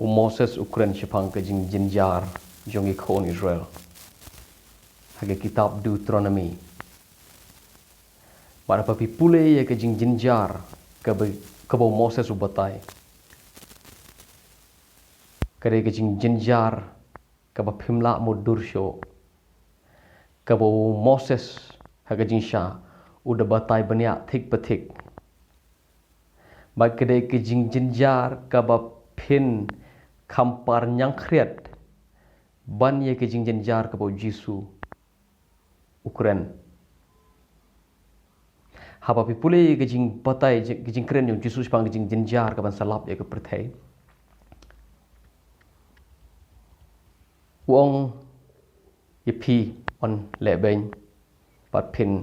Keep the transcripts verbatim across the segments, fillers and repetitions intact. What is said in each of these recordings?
U Moses u kren shaphang ka jingjynjar jong ki khun Israel ha ka kitab Deuteronomi. Bad haba phi pule ïa ka jingjynjar kaba, kaba u Moses u batai, ka dei ka jingjynjar kaba phim lah mutdur shuh, kaba u Moses ha ka jingshisha u da batai bniah thik pa thik. Bad ka dei ka jingjynjar kaba phin kham par ñiangkhriat ban ïa ka jingjynjar kaba u Jisu u kren. Haba phi pule ïa ka jingbatai, ka jingkren jong u Jisu shaphang ka jingjynjar kaban sa lap ïa ka pyrthei, u ong ïa phi, yn lehbeiñ bad phin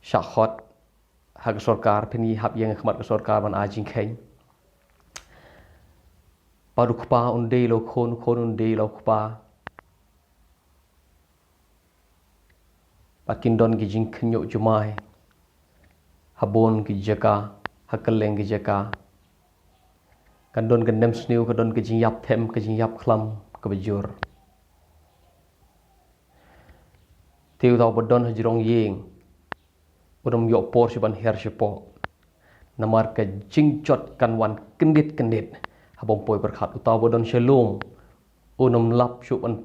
shah khot ha ka sorkar, phin ïa hap ïeng ha khmat ka sorkar ban ai jingkheiñ. Bad u kpa un die ïa u khun, u khun un die ïa u kpa. Bad kin don ki jingkhynñiuh jumai ha bun ki jaka, ha kylleng ki jaka. Kan don ka nemsniew, ka don ka jingïap them, ka jingïap khlam kaba jur. Te uta uba don ha jrong ïing un ym ïoh por shuh ban hiar shapoh, namar ka jingjot kan wan kyndit kyndit. Haba ym poi pyrkhat, uta uba don sha lum un ym lap shuh ban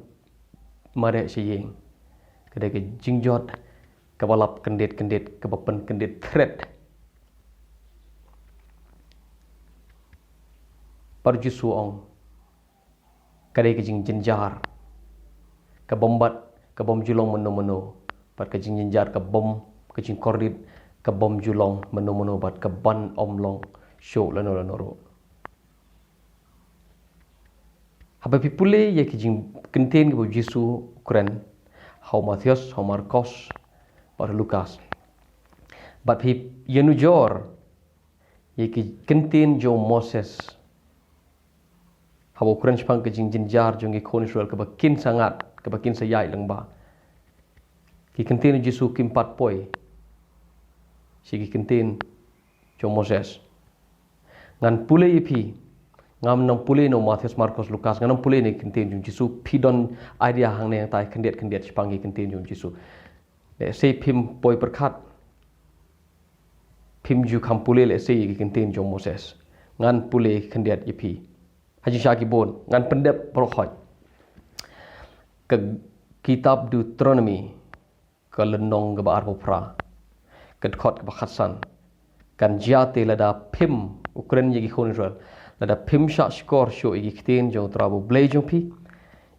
mareh sha ïing. Ka dei ka jingjot kaba lap kyndit kyndit, kaba pynkyndit thret. Bad u Jisu u ong, ka dei ka jingjynjar ka bym bat, ka bym ju long mano mano. Bad ka jingjynjar ka bym, ka jingkordit ka bym ju long mano mano bad ka ban ym long shuh lano lano ruh. Haba phi pule ïa ki jingkyntien kaba u Jisu u kren ha u Mathaios, ha u Markos bad ha u Lukas, bad phi ïanujor ïa ki kyntien jong u Moses haba u kren shaphang ka jingjynjar jong ki khun Israel kaba kin sa ngat, kaba kin sa ïaid lyngba. Ki kyntien u Jisu kim pat poi sha ki kyntien jong u Moses. Ngan pule ïa phi, ngam nang pule na u Mathaios, Markos, Lukas, ngan nang pule na ki kyntien jong u Jisu, phi don idea hangne hangtai khyndiat khyndiat shaphang ki kyntien jong u Jisu. Lehse phim poi pyrkhat, phim ju kham pule lehse ïa ki kyntien jong u Moses. Ngan pule khyndiat ïa phi. Ha jingshisha ki bun, ngan pyndep baroh khoit. Ka kitab Deuteronomi, ka lynnong kaba arphew phra, ka dkhot kaba khatsan. Kan jia te lada phim, u kren ïa ki khun Israel, lada phim shahshkor shuh ïa ki ktien jong u Trai U Blei jong phi,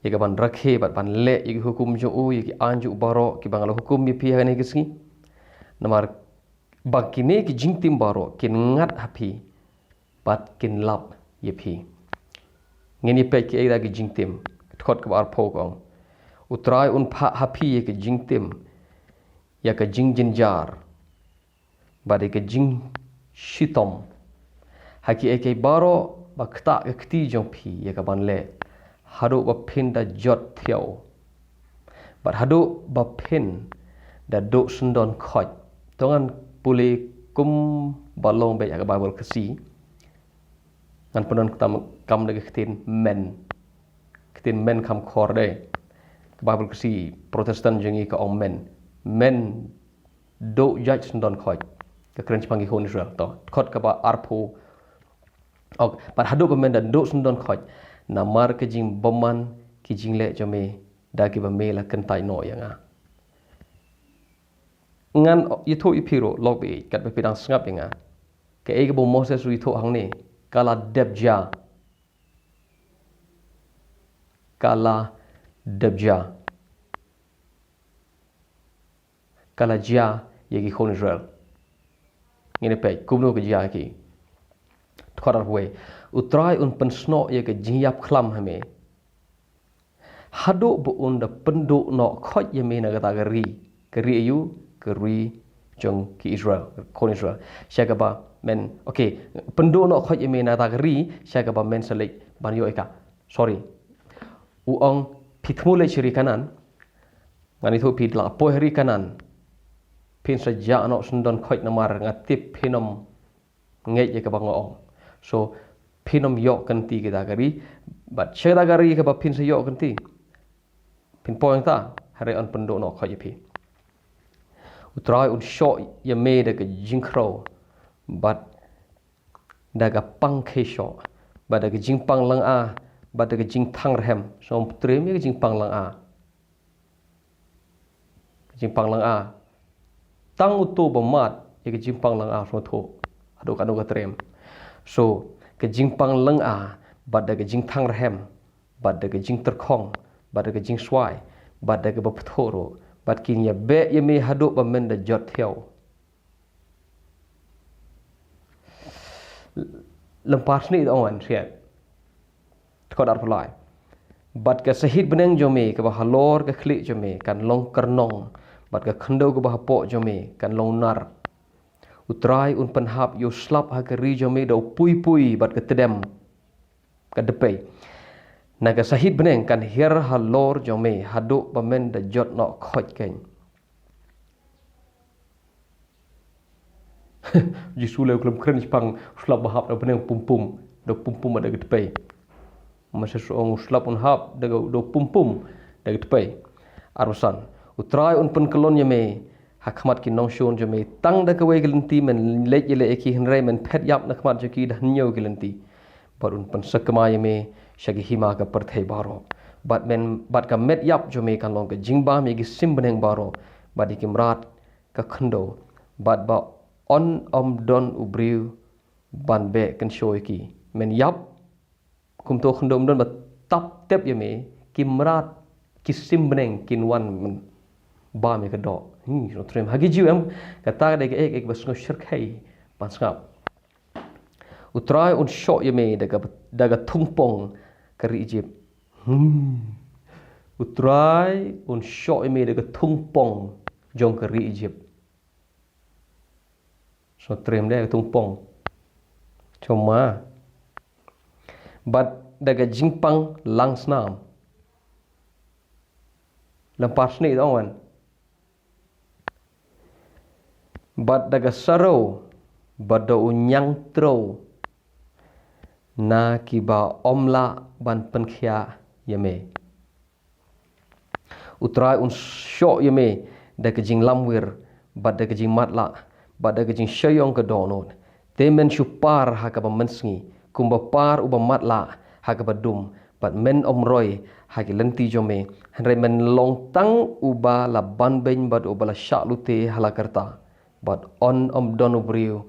ïa ka ban rakhe bad ban leh ïa ki hukum jong u, ïa ki aiñ jong u baroh kiba nga la hukum ïa phi ha kane ka sngi. Namar ba kine ki jingtim baroh kin ngat ha phi bad kin lap ïa phi. Ngin ïa peit kiei kiei ki jingtim. Dkhot kaba arphew ka ong, U Trai un phah ha phi ïa ka jingtim, ïa ka jingjynjar bad ïa ka jingshitom ha kiei kiei baroh ba ktah ka kti jong phi ïa ka ban leh, haduh ba phin da jot thiaw bad haduh ba phin da duh syndon khoit. To ngan pule kumba long beit ha ka Baibl Khasi. Ngan pyndonkam, kam da ka ktien men. Ktien men kham khor de. Ka Baibl Khasi Protestant jong ngi ka ong men. Men duh jait syndon khoit. Ka kren shaphang ki khun Israel. To, dkhot kaba arphew. Ok, bad haduh ba men da duh syndon khoit namar ka jingbymman ki jingleh jong me da kiba me la kyntait noh ïa nga. Ngan ïathuh ïa phi ruh, lok baieit, katba phi dang sngap ïa nga. Kaei kaba u Moses u ïathuh hangne ka la dep jia. Ka la dep jia. Ka la jia ïa ki khun Israel. Ngin ïa peit kumno ka jia ïa ki. Dkhot arphew wei. U Trai un pynsnoh ïa ka jingïap khlam ha me, haduh ba un da pynduh noh khoit ïa me na kata ka ri. Ka ri aïu? Ka ri jong ki Israel, khun Israel. Sha kaba men, okay, pynduh noh khoit ïa me na kata ka ri sha kaba men sa leit ban ïoh ïa ka. Sorry. U ong, phi thmu leit sha ri Kanaan. Ngan ïathuh, phi la poi ha ri Kanaan, phin sa jah noh syndon khoit namar nga tip phin ym ngeit ïa kaba nga ong. So, phin ym ïoh kynti kita ka ri, bad sha kita ka ri kaba phin sa ïoh kynti, phin poi hangta, hynrei yn pynduh noh khoit ïa phi. U Trai un shoh ïa me da ka jingkhrew, bad da ka pang khie shoh, bad da ka jingpang lynga, bad da ka jingthang rhem. Sngewtriem ïa ka jingpang lynga. Ka jingpang lynga. Tang uto ba mad ïa ka jingpang lynga sngewthuh. Haduh katno ka triem. So, ka jingpang lynga, bad da ka jingthang rhem, bad da ka jingtyrkhong, bad da ka jingswai, bad da kaba pthuh ruh, bad kin ïa beh ïa me haduh ba men da jot thiaw. Lympar sni ong wan siat. Tkot arphew lai. Bad ka sahit bneng jong me kaba halor ka khlieh jong me kan long kyrnong, bad ka khyndew kaba hapoh jong me kan long nar. U Trai un pynhap ïa u slap ha ka ri jong me da u pui pui bad ka tdem, ka dpei. Na ka sahit bneng kan hiar halor jong me haduh ba men da jot noh khoit kein. Jisu leh u khlem kren shipang u slap ba hap da bneng pum pum, da pum pum da ka dpei. Masa su ong u slap un hap da ka, da pum pum da ka dpei. Arphew san. U Trai un pynkyllon ïa me ha khmat ki nongshun jong me, tang da kawei ka lynti men leit ïaleh ïa ki, hynrei men phet ïap na khmat jong ki da hynñiew ki lynti. Bad un pynsakma ïa me sha ki hima ka pyrthei baroh. Bad men, bad ka met ïap jong me kan long ka jingbam ïa ki sim bneng baroh, bad ïa ki mrad ka khyndew, bad ba yn ym don u briew ban beh kynshoh ïa ki. Men ïap, kumto khyndew ym don ba tap tep ïa me, ki mrad ki sim bneng kin wan bam ïa ka doh. Hmm, sngewtriem. Ha ki Jiw em, kata ka dei kaei kaei kaba sngew shyrkhei ban sngap. U Trai un shoh ïa me da ka, da ka thung pong ka ri Ijipt. Hmm. U Trai un shoh ïa me da ka thung pong jong ka ri Ijipt. Sngewtriem de, ka thung pong. Sngewma. Bad da ka jingpang lang snam. Lympar sni ong wan. Bad da ka sarew, bad da u ñiangtrew na kiba ym lah ban pynkhiah ïa me. U Trai un shoh ïa me da ka jinglamwir, bad da ka jingmatlah, bad da ka jingshaïong ka dohnud. Te men shu par ha kaba mynsngi, kumba par uba matlah ha kaba dum, bad men ym roi ha ki lynti jong me, hynrei men long tang uba la banbeiñ bad uba la shah lute ha la ka rta, bad yn ym don u briew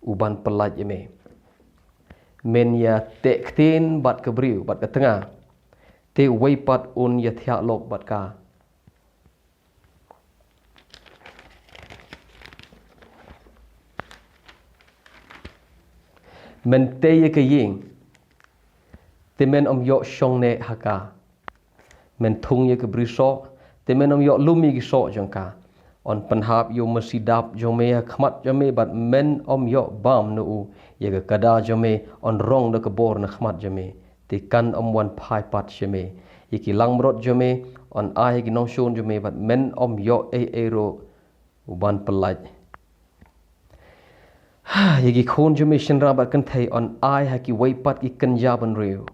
u ban pyllait ïa me. Men ïa teh ktien bad ka briew, bad ka tnga, te uwei pat un ïa thiah lok bad ka. Men tei ïa ka ïing, te men ym ïoh shong neh ha ka. Men thung ïa ka bri soh, te men ym ïoh lum ïa ki soh jong ka. Yn pynhap ïa u masi dap jong me ha khmat jong me, bad men ym ïoh bam na u. Ïa ka kada jong me yn rong da ka bor na khmat jong me, te kan ym wan phai pat sha me. Ïa ki langbrot jong me yn ai ha ki nongshun jong me, bad men ym ïoh ei ei ruh u ban pyllait. Ha, ïa ki khun jong me shynrang bad kynthei yn ai ha kiwei pat ki kynja bynriew,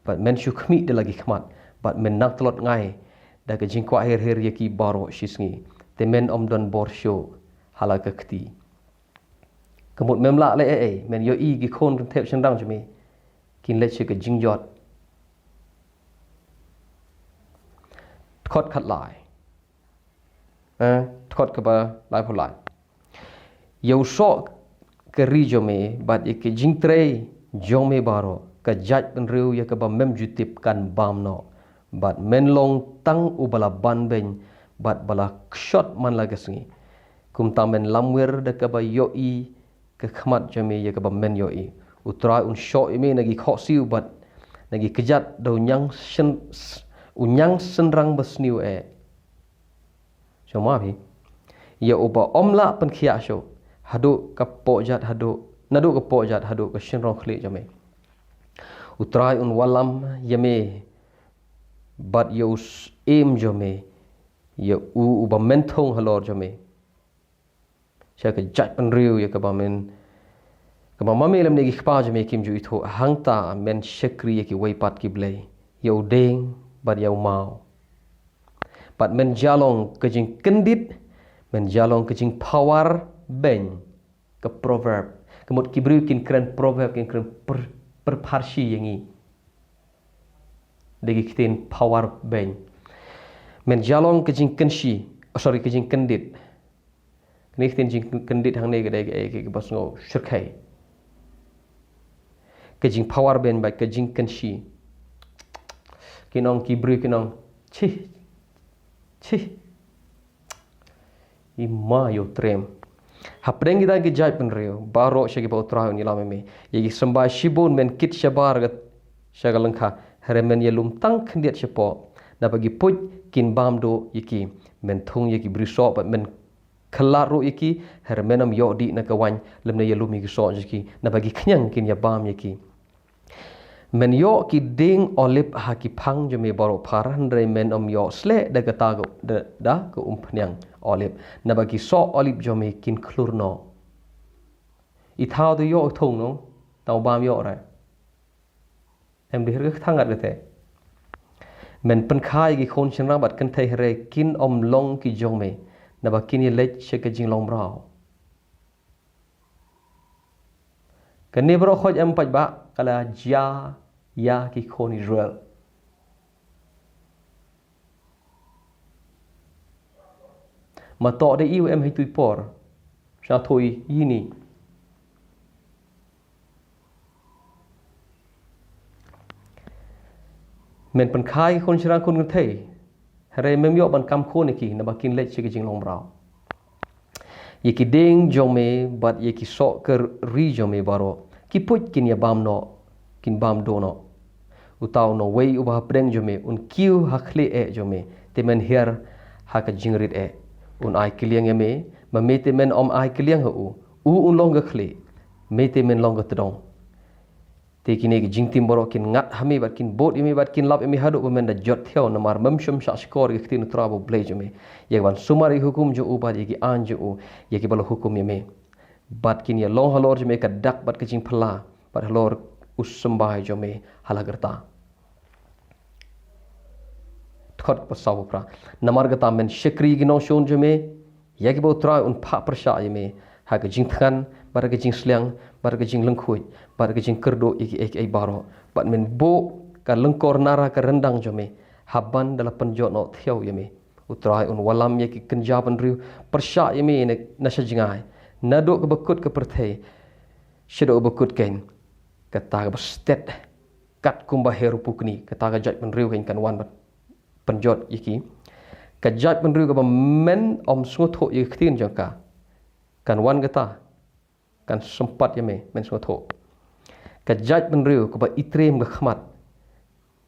bad men shu khmih da la ki khmat, bad men nang tlot ngai da ka jingkwah her her ïa ki baroh shisngi. Te men ym don bor shuh ha la ka kti. Ka mut mem lah leh ei ei, men ïohi ki khun kynthei shynrang jong me kin leit sha ka jingjot. Dkhot khatlai. Eh, dkhot kaba laiphew lai. Ïa u soh ka ri jong me, bad ïa ka jingtrei jong me baroh, ka jaitbynriew ïa kaba mem ju tip kan bam noh, bad men long tang uba la banbeiñ, bad ba la kshot man la ka sngi. Kumta men lamwir da kaba ïohi ka khmat jong me ïa kaba men ïohi. U Trai un shoh ïa me na ki khohsiew bad na ki kjat da u ñiang syn-, s-, u ñiang synrang ba sniew eh. Sngewma phi. Ïa uba ym lah pynkhiah shuh, haduh ka pohjat haduh, naduh ka pohjat haduh ka shynrong khlieh jong me. U Trai un wallam ïa me, bad ïa u syiem jong me, ïa u uba men thung halor jong me. Sha ka jaitbynriew ïa kaba men Kaba ma me lymne ki kpa jong me kim ju ithuh, hangta men shakri ïa kiwei pat ki blei, ïa u dieng bad ïa u maw. Bad men jia long ka jingkyndit, men jia long ka jingpawar beiñ. Ka proverb, ka mut ki briew kin kren proverb, kin kren per, pyrpharshi ïa ngi da ki ktien pawar beiñ. Men jia long ka jingkynshi, oh, sorry, ka jingkyndit. Kane ka ktien jingkyndit hangne ka dei ka, ka, kaba sngewshyrkhei. Ka jingpawar beiñ bad ka jingkynshi. Kin ong ki briew, kin ong, chih, chih, i ma ïoh trem. Hapdeng kita ki jaitbynriew baroh sha kiba U Trai un ïalam ïa me, ïa ki symbai shibun men kit shabar ka, sha ka lyngkha. Hynrei men ïalum tang khyndiat shapoh, naba ki puit kin bam duh ïa ki. Men thung ïa ki briew soh bad men khlad ruh ïa ki, hynrei men ym ïoh dih na ka waiñ, lymne ïalum ïa ki soh jong ki, naba ki khñiang kin ïabam ïa ki. Men ïoh ki dieng olib ha ki phang jong me baroh phar, hynrei men ym ïoh sleh da kata ka, da, da ka umphniang olib, naba ki soh olib jong me kin khlur noh. I thaw te ïoh thung noh, tang bam ïoh re. Em dei hi ka thang ngat kata. Men pynkha ïa ki khun shynrang bad kynthei, hynrei kin ym long ki jong me, naba kin ïaleit sha ka jinglong mraw. Kane baroh khoit em pat ba ka la jia ïa ki khun Israel. Ma toh da i u em ha itu i por. Sha thoi ïa ini. Men pynkha ïa ki khun shynrang khun kynthei. Hynrei mem ïoh ban kam khun ïa ki, naba kin leit sha ka jinglong mraw. Ïa ki dieng jong me bad ïa ki soh ka ri jong me baroh, ki puit kin ïabam noh, kin bam duh noh. Uta uno uwei uba hapdeng jong me un kiew ha khlieh eh jong me, te men hiar ha ka jingrit eh. Un ai kylliang ïa me, ma me te men ym ai kylliang ha u. U un long ka khlieh, me te men long ka tdong. Te kine ki jingtim baroh kin ngat ha me bad kin bud ïa me bad kin lap ïa me haduh ba men da jot thiaw, namar mem shym shah shkor ïa ka ktien U Trai U Blei jong me, ïa ka ban sumar ïa ki hukum jong u bad ïa ki aiñ jong u, ïa kiba la hukum ïa me. Bad kin ïalong halor jong me ka dak bad ka jingphylla, bad halor u symbai jong me ha la ka rta. Dkhot ba saw ba phra. Namar kata men shakri ïa ki nongshun jong me, ïa kiba U Trai un phah pyrshah ïa me ha ka jingthngan, bad ha ka jingsliang, bad ha ka jinglyngkhuid, bad ha ka jingkyrduh ïa kiei kiei baroh. Bad men buh ka lyngkor nara ka ryndang jong me, haban da la pynjot noh thiaw ïa me. U Trai un wallam ïa ki kynja bynriew pyrshah ïa me na, na sha jngai, naduh kaba kut ka pyrthei shaduh kaba kut keiñ. Kata kaba stet kat kumba her u pukni, kata ka jaitbynriew keiñ kan wan ban pynjot ïa ki. Ka jaitbynriew kaba men ym sngewthuh ïa ka ktien jong ka, kan wan kata, kan sympat ïa me, men sngewthuh. Ka jaitbynriew kaba itriem ka khmat,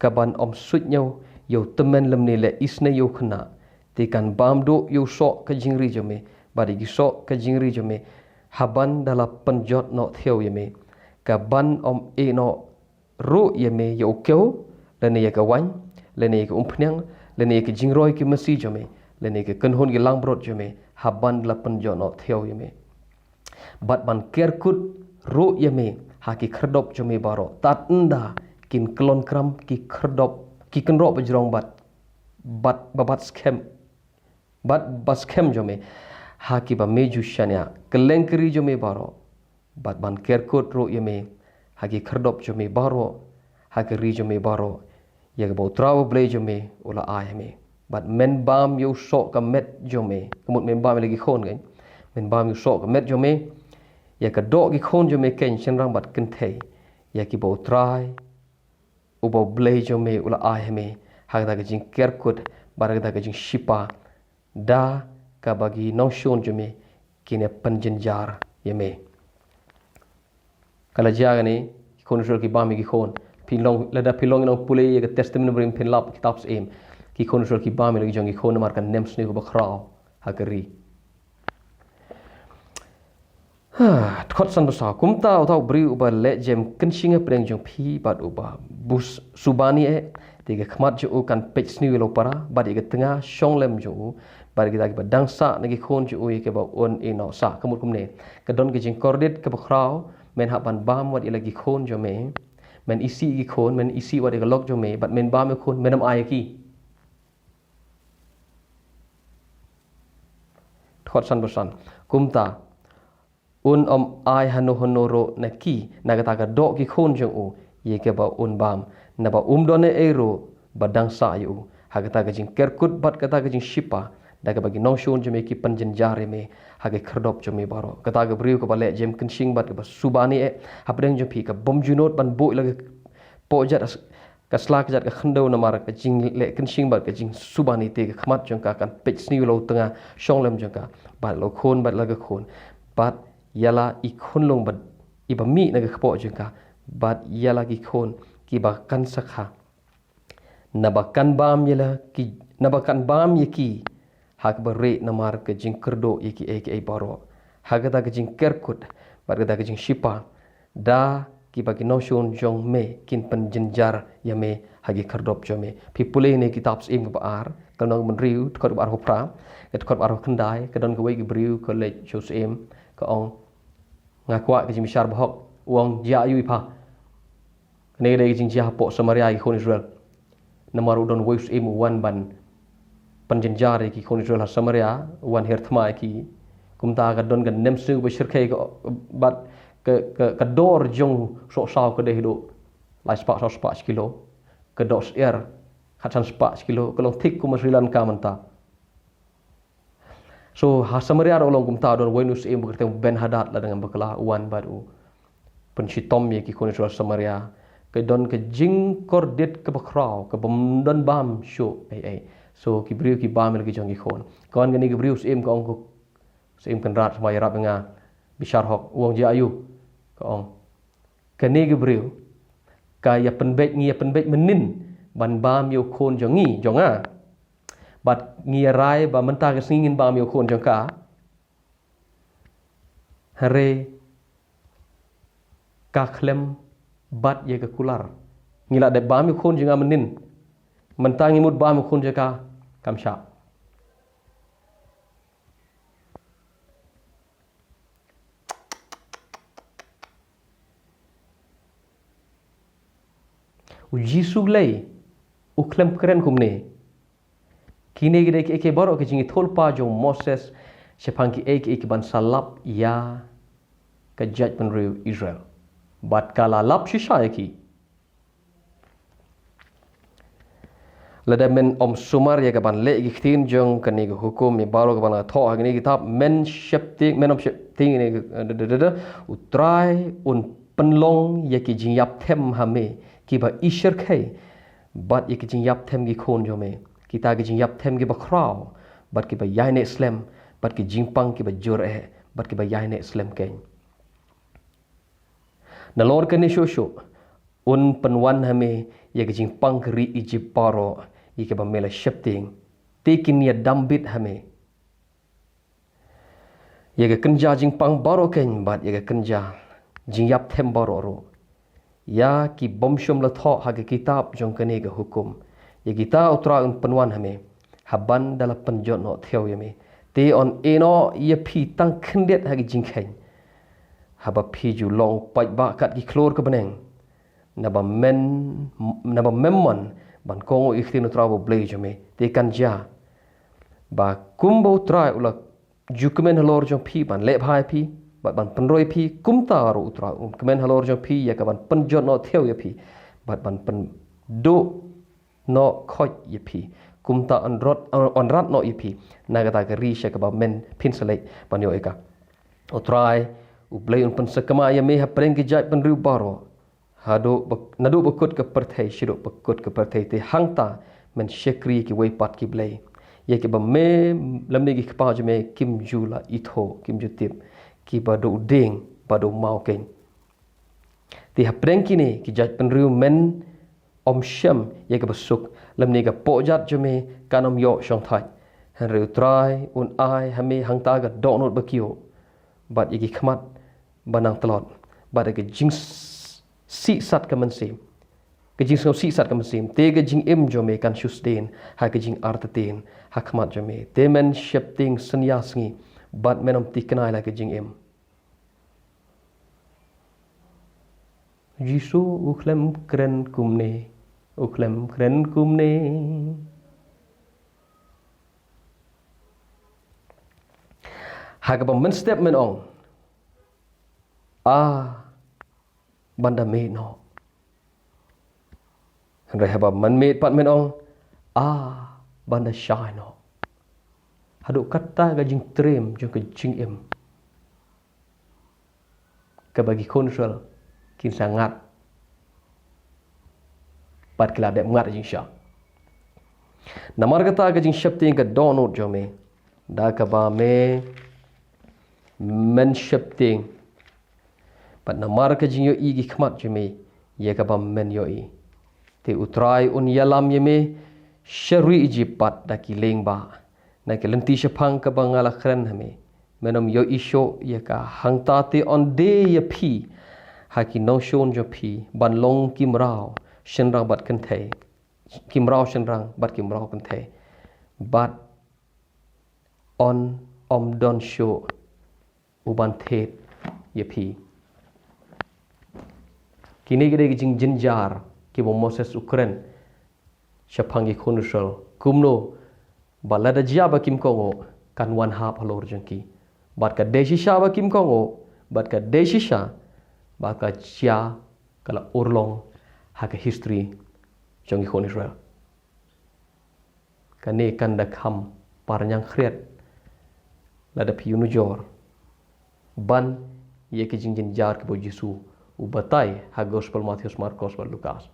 kaban ym suidñiew ïa u tymmen lymne leh isynei ïa u khynnah, te kan bam duh ïa u soh ka jingri jong me, bad ïa ki soh ka jingri jong me, haban da la pynjot noh thiaw ïa me. Kaban ym ïeh noh ruh ïa me ïa u kew, lane ïa ka waiñ, lane ïa ka umphniang, lane ïa ka jingroi ki masi jong me, lane ïa ka kynhun ki langbrot jong me, haban da la pynjot noh thiaw ïa me. Bad ban ker kut ruh ïa me ha ki khyrdop jong me baroh, tad ynda kin kyllon kram ki khyrdop, ki kynroh bajrong bad, bad, ba bat skhem, bad ba skhem jong me, ha kiba me ju shaniah, kylleng ka ri jong me baroh. Bad ban ker kut ruh ïa me ha ki khyrdop jong me baroh, ha ka ri jong me baroh, ïa kaba U Trai U Blei jong me u la ai ha me. Bad men bam ïa u soh ka met jong me, ka mut men bam ïa la ki khun keiñ. Men bam ïa u soh ka met jong me, ïa ka doh ki khun jong me keiñ shynrang bad kynthei, ïa kiba U Trai uba U Blei jong me u la ai ha me, ha kata ka jingker kut bad ha kata ka jingshipa, da kaba ki nongshun jong me kin ïa pynjynjar ïa me. Ka la jia kane, ki khun Israel ki bam ïa ki khun. Phin long, lada phi long nongpule ïa ka Testament Barim phin lap kitab Syiem. Ki khun Israel ki bam ïa la ki jong ki khun namar ka nemsniew kaba khraw ha ka ri. Ha, dkhot san ba saw. Kumta uta u briew uba leh jem kynshing hapdeng jong phi bad uba bus subani eh, te ka khmat jong u kan peit sniew ïa la u para, bad ïa ka tnga shong lem jong u, bad ïa kita kiba dang sah na ki khun jong u ïa kiba un ïehnoh sah. Ka mut kumne, ka don ka jingkordit kaba khraw Men hap ban bam wat ïa la ki khun jong me. Men isih ïa ki khun, men isih wat ïa ka lok jong me, bad men bam ïa ki khun, men ym ai ïa ki. Dkhot san bad san. Kumta un ym ai hano hano ruh na ki, na kata ka doh ki khun jong u, ïa kaba un bam. Naba um don ei ei ruh ba dang sah ïa u ha kata ka jingkerkut bad kata ka jingshipa, da kaba ki nongshun jong me ki pynjynjar ïa me ha ki khyrdop jong me baroh. Kata ka briew kaba leh jem kynshing bad kaba subani eh hapdeng jong phi, ka bym ju nud ban buh ïa la ka pohjat, ka sla kjat ka khyndew namar ka jingleh kynshing bad ka jingsubani, te ka khmat jong ka kan peit sniew la u tnga shong lem jong ka, bad la u khun bad la ka khun, bad ïa la i khunlung bad iba mih na ka kpoh jong ka, bad ïa la ki khun kiba kan sa kha. Naba kan bam ïa la ki, naba kan bam ïa ki ha kaba rieh namar ka jingkyrduh ïa kiei kiei baroh, ha kata ka jingkerkut bad kata ka jingshipa, da kiba ki nongshun jong me kin pynjynjar ïa me ha ki khyrdop jong me. Phi pule ne kitab Syiem kaba ar, ka lynnong kaba hynriew, dkhot kaba arphew phra, ka dkhot kaba arphew khyndai, ka don kawei ka briew ka leit sha u syiem, ka ong, nga kwah ka jingbishar bahok. U ong, jia aïu i pha? Kane ka dei ka jingjia hapoh Samaria ïa ki khun Israel. Namar u don uwei u syiem u wan ban pynjynjar ïa ki khun Israel ha Samaria, u wan hiar thma ïa ki. Kumta ka don ka nemsniew ba shyrkhei ka, bad ka, ka, ka dor jong u sohsaw ka dei haduh lai spah saw spah shi kilo. Ka doh syiar khatsan spah shi kilo, ka long thik kum u Sri Lanka mynta. So ha Samaria ruh long kumta, don uwei u syiem ba kyrteng Ben Hadad, la dang bakla, u wan bad u pynshitom ïa ki khun Israel Samaria. Ka don ka jingkordit kaba khraw, ka bym don bam shuh ei ei. So ki briew ki bam ïa la ki jong ki khun. Ka wan kane ka briew, syiem, ka ong, ko syiem Kynrad, sngewbha ïarap ïa nga, bishar hok. U ong, jia aïu? Ka ong, kane ka briew ka ïa pynbeit, ngi ïa pynbeit mynnin ban bam ïa u khun jong ngi, jong nga. Bad ngi ïa rai ba mynta ka sngi ngin bam ïa u khun jong ka. Hynrei ka khlem bat ïa ka kular. Ngi la dep bam ïa u khun jong nga mynnin. Mynta ngi mut bam ïa u khun jong ka, kam shah. U Jisu Blei u khlem kren kumne. Kine ki dei kiei kiei baroh ki jingïathuhlypa jong u Moses shaphang kiei kiei kiban sa lap ïa ka jaitbynriew Israel. Bad ka la lap shisha ïa ki. Lada men ym sumar ïa kaban leh ki ktien jong kane ka hukum, ïa baroh kaban la thoh ha kane ka kitab, men sheptieng, men ym sheptieng ïa kane ka, da, da, da, da, U Trai un pynlong ïa ki jingïap them ha me kiba i shyrkhei, bad ïa ki jingïap them ki khun jong me, kita ki jingïap them kiba khraw, bad kiba ïaineh slem, bad ki jingpang kiba jur eh, bad kiba ïaineh slem keiñ. Nalor kane shuh shuh un pynwan ha me ïa ka jingpang ka ri Ijipt baroh, ïa kaba me la sheptieng. Te kin ïa dam bit ha me ïa ka kynja jingpang baroh keiñ, bad ïa ka kynja jingïap them baroh ruh, ïa ki bym shym la thoh ha ka kitab jong kane ka hukum. Ïa kita U Trai un pynwan ha me, haba da la pynjot noh thew ïa me. Te yn ïehnoh ïa phi tang khyndiat ha ki jingkheiñ, haba phi ju long paidbah kat ki khlur ka bneng. Naba men, naba mem mon ban kohnguh ïa ki ktien U Trai U Blei jong me. Te kan jia ba kumba U Trai u la ju kmen halor jong phi ban leh bha ïa phi, bad ban pynroi ïa phi, kumta ruh U Trai un kmen halor jong phi ïa kaban pynjot noh thew ïa phi, bad ban pynduh noh khoit ïa phi. Kumta yn rot, yn rat noh ïa phi na kata ka ri sha kaba men phin sa leit ban ïoh ïa ka. U Trai U Blei un pynsakma ïa me hapdeng ki jaitbynriew baroh, haduh ba, naduh ba kut ka pyrthei shaduh ba kut ka pyrthei. Te hangta men shakri ïa kiwei pat ki blei, ïa kiba me lymne ki kpa jong me kim ju la ithuh, kim ju tip, kiba duh dieng bad duh maw keiñ. Te hapdeng kine ki jaitbynriew men ym shem ïa kaba suk, lymne ka pohjat jong me kan ym ïoh shongthait. Hynrei U Trai un ai ha me hangta ka dohnud ba kiew, bad ïa ki khmat ba nang tlot, bad ïa ka jing s-, sih sat ka mynsiem, ka jingsngew sih sat ka mynsiem. Te ka jingim jong me kan shu sdien ha ka jingartatien ha khmat jong me. Te men sheptieng synñia sngi, bad men ym tikna ïa la ka jingim. Jisu u khlem kren kumne. U khlem kren kumne. Ha kaba mynstep men ong, a, ban da mih noh. Hynrei haba mynmiet pat men ong, a, ban da shai noh. Haduh katta ka jingtriem jong ka jingim kaba ki khun Israel kin sa ngat, bad ki la dep ngat jingshai. Namar kata ka jingsheptieng ka dohnud jong me, da kaba me men sheptieng, bad namar ka jingïohi ki khmat jong me ïa kaba men ïohi. Te U Trai un ïalam ïa me sha ri Ijipt pat da ki lieng bah, na ki lynti shaphang kaba nga la kren ha me. Men ym ïohi shuh ïa ka hangta, te yn die ïa phi ha ki nongshun jong phi ban long ki mraw shynrang bad kynthei, ki mraw shynrang bad ki mraw kynthei, bad yn ym don shuh u ban thied ïa phi. Kine ki dei ki jingjynjar kiba u Moses u kren shaphang ki khun Israel, kumno ba lada jia ba kim kohnguh, kan wan hap halor jong ki. Bad ka dei shisha ba kim kohnguh, bad ka dei shisha ba ka jia ka la urlong ha ka history jong ki khun Israel. Kane kan da kham parñiang khriat lada phi ïanujor ban ïa ki jingjynjar kiba u Jisu u batai ha Gospel Mathaios, Markos bad Lukas.